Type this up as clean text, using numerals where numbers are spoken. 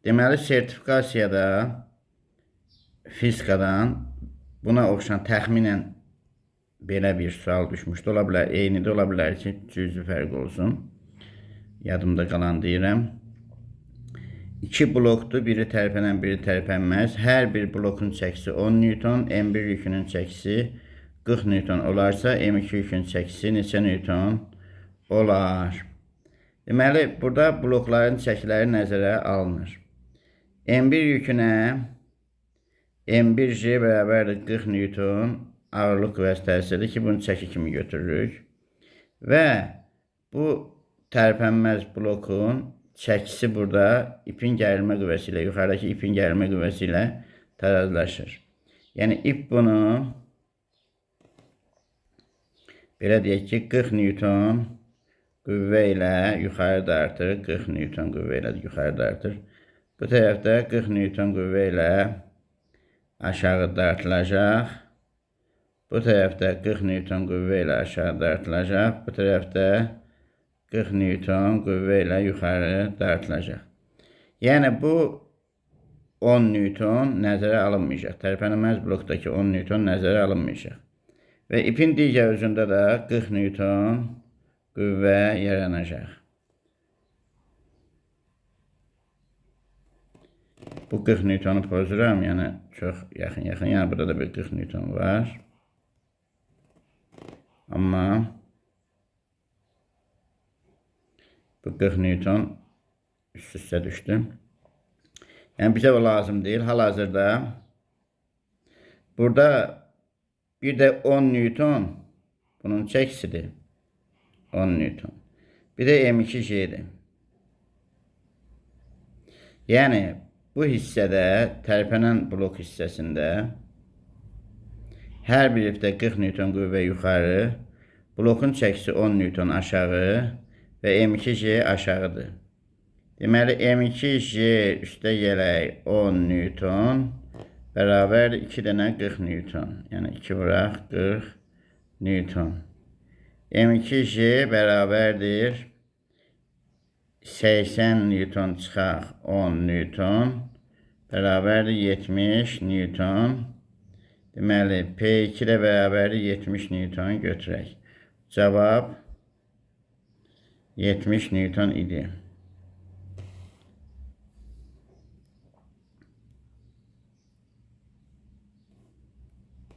Deməli, sertifikasiyada fizikadan buna oxşan təxminən belə bir sual düşmüşdü. Ola bilər, eyni də ola bilər ki, cüzi fərq olsun. Yadımda qalan deyirəm. İki blokdur, biri tərpənən, biri tərpənməz. Hər bir blokun çəkisi 10 Newton, M1 yükünün çəkisi 40 Newton olarsa, M2 yükünün çəkisi neçə Newton olar? Deməli, burada blokların çəkiləri nəzərə alınır. M1 yükünə M1G bərabərdir 40 Newton ağırlıq qüvvəsi təsir edir ki, bunu çəki kimi götürürük. Və bu tərpənməz blokun çəkisi burada ipin gərilmə qüvvəsi ilə, yuxarıdakı ipin gərilmə qüvvəsi ilə tərazlaşır. Yəni, ip bunu belə deyək ki, 40 Newton qüvvə ilə yuxarı dartır, 40 Newton qüvvə ilə yuxarı dartır. Bu tərəfdə 40 Newton qüvvə ilə aşağı dartılacaq. Bu tərəfdə 40 Newton qüvvə ilə aşağı dartılacaq. Bu tərəfdə 40 Newton qüvvə ilə yuxarı dartılacaq. Yəni, bu 10 Newton nəzərə alınmayacaq. Tərpənməz blokdakı 10 Newton nəzərə alınmayacaq. Və ipin digər ucunda da 40 Newton qüvvə yaranacaq. Bu 40 Newtonu pozuram, yəni çox yaxın-yaxın. Yəni burada da bir 40 Newton var. Amma bu 40 Newton üst-üstə düşdü. Yəni bizə o lazım deyil. Hal-hazırda burada bir də 10 Newton bunun çəkisidir. 10 Newton. Bir də M2G-dir. Yəni, bu hissədə, tərpənən blok hissəsində hər bir ipdə 40 Newton qüvvə yuxarı, blokun çəkisi 10 Newton aşağı və M2G aşağıdır. Deməli, M2G üstə gələk 10 Newton bərabər 2 dənə 40 Newton. Yəni, 2 vuraq 40 Newton. M2G bərabərdir 80 Newton çıxaq 10 Newton bərabərdir 70 Newton. Deməli, P2 də bərabərdir 70 Newton götürək. Cavab 70 Newton idi.